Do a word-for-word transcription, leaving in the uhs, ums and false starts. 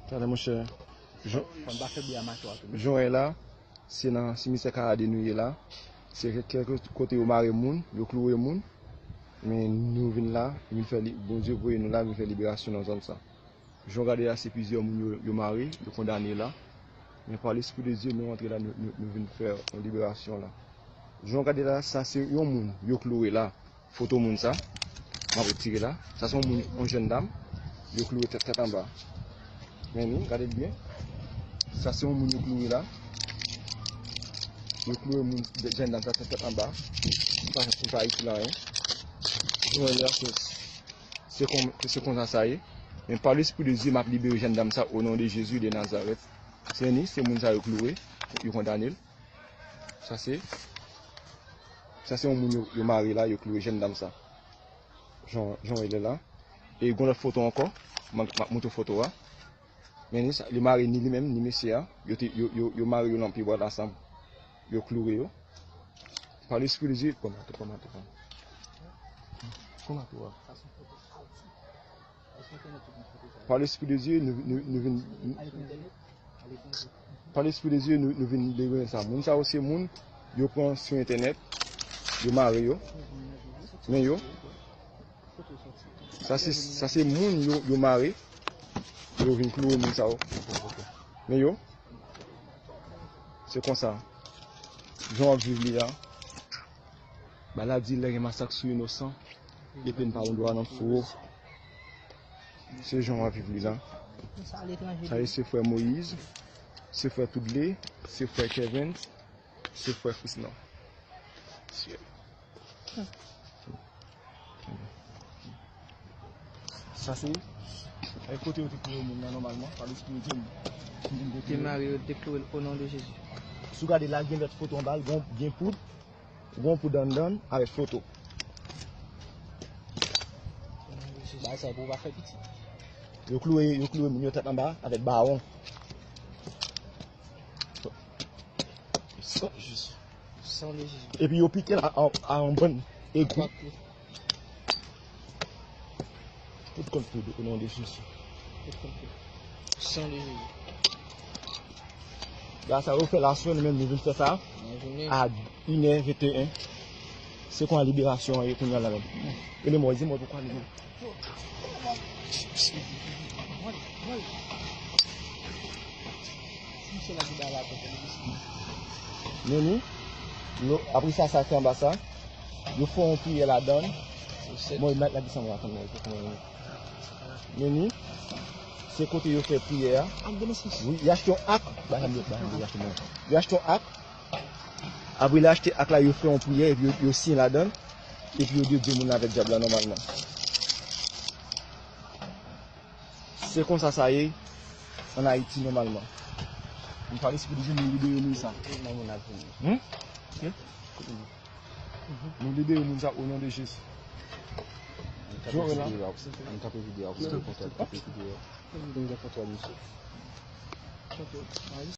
Talè, monchè. Jan, jan w wè la, se nan simitè Karadè nou ye la. Se kèk kote yo mare moun, yo kloure moun. Men nou vin la, vin fè li, Bondye voye nou la, vin fè liberasyon nan zòn sa. Jan w gade la, se plizyè moun yo, yo mare, yo kondane la. Men pa Lespri de Dye, nou antre la, nou, nou, nou vin fè yon liberasyon la. Jan w gade la, sa se yon moun yo kloure la. Foto moun sa, m ap retire la. Sa se yon moun, yon jèn dam, yo kloure tèt, tèt anba. Men ni, gade l byen. Sa se yon moun yo kloure la. Yo kloure moun, jèn dam sa, tèt, tèt anba. Li pa, li pa itil anyen. Jan w wè la, se, se kon, se konsa sa ye. Men pa Lespri de Dye, m ap libere jèn dam sa, o non de Jezi de Nazarèt. Se ni, se moun sa yo kloure, yo kondane l. Sa se, sa se yon moun yo, yo mare la, yo kloure jèn dam sa. Jan, jan w wè l la. E gon lòt foto ankò, m ap, m ap montre w foto a. Men ni sa, li mare ni li menm, ni mesye a. Yo te, yo, yo, yo mare yo nan pye bwa la ansanm. Yo kloure yo. Pa Lespri de Dye, pran mato, pran mato, pran. Pran mato a. Pa Lespri de Dye, nou, nou, nou vin, pa Lespri de Dye, nou, nou vin libere sa. Moun sa yo se moun, yo pran sou entènèt, yo mare yo, men yo, sa se, sa se moun yo, yo mare, yo vin kloure moun sa yo. Men yo, se konsa, jan w ap viv li a, maladi, lè gen masak sou inosan, epi n pa gon dwa nan fou. Se jan w ap viv li la. Sa e se frè Moyiz, se frè Toudle, se frè Kevens, se frè Frisnan. Sa se, e kote yo te kloure moun nan nòmalman, pa Lespri de Dye. Te mare yo, te kloure l o non de Jezi. Si w gade la, gen lòt foto anba l, gen, gen poud, gen poud anndan avèk foto. Bagay sa yo pou w pa fè piti. Yo kloure, yo kloure moun yo tèt anba avèk bawon. San de Jezi. Epi yo pike l a, a, a yon bann egou. Tout kont poud o non de Jezi. Tout kont poud. San de Jezi. Gras a yo fè l aswè, nou menm nou vin fè sa a inè venteyen. Se kon liberasyon an ye kounye a la menm. E le mò, di mò poukwa li menm. Men ni, yo, apre sa, sa ki anba sa, yo fè yon priyè ladan l. Mwen, la, la desann la, kòman, kòman. Men ni, se kote yo fè priyè a. Wi, y achte yon ak. Ba, ba, ba, yo achte yon ak. Apre, yo achte ak la, yo fè yon priyè, epi yo, yo siyen ladan l, epi yo dedye moun la avèk dyab la nòmalman. Se konsa sa ye ann Ayiti nòmalman. Nou pa Lespri de Dye, nou libere moun sa. Hmm? Hmm? Nou libere moun sa o non de Jezi. Ann tape videyo a, ann tape videyo a, ann tape videyo a. Mwen gen kontwòl misye.